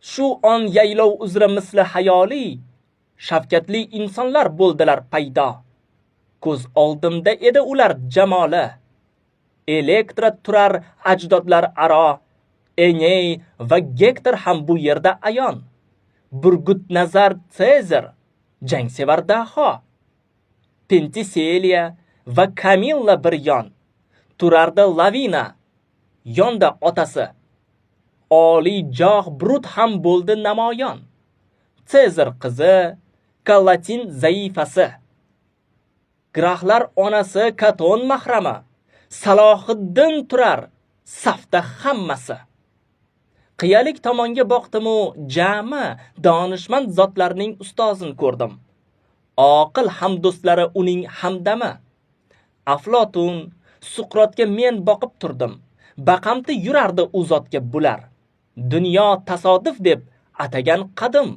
Shu on yaylov uzra misli hayoliy shavkatli insonlar bo'ldilar paydo. Ko'z oldimda edi ular jamoli. Elektra turar ajdodlar aro, Eney va Gektor ham bu yerda ayon. Burgut Nazar Sezar, jangsevar daho. Pentiseliya va Kamilla bir yon. Turardi Lavina, yonda otasi. Oliy joh Brut ham bo'ldi namoyon. Sezar qizi, Kalatin zaifasi. Grahlar onasi Katon mahrami. Salohiddin turar safda hammasi. Qiyalik tomonga boqdim-u, jami donishmand zotlarning ustozini ko'rdim. Oqil hamdo'stlari uning hamdami. Aflotun, Suqrotga men boqib turdim. Baqamti yurardi u zotga bular. Dunyo tasodif deb atagan qadim.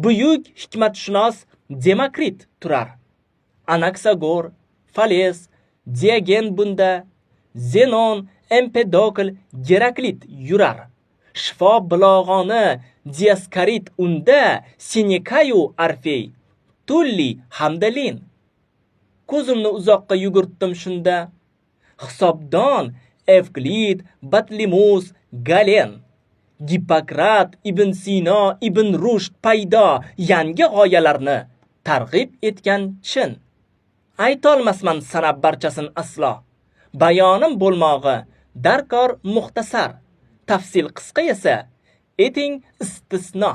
Buyuk hikmatshunos Demokrit turar. Anaksagor, Fales, Diogen bunda, Zenon, Empedokl, Geraklit yurar. Shifo bilog'oni Diaskarit unda, Senekayu Orfey, Tulli hamda Lin. Ko'zimni uzoqqa yugurtdim shunda. Hisobdon Evklid, Batlimus, Galen, Gippokrat, Ibn Sino, Ibn Rushd paydo yangi g'oyalarni targ'ib etgan chin. Aytolmasman sanab barchasin aslo. Bayonim bo'lmog'i darkor muxtasar. Tafsil qisqa esa eting istisno.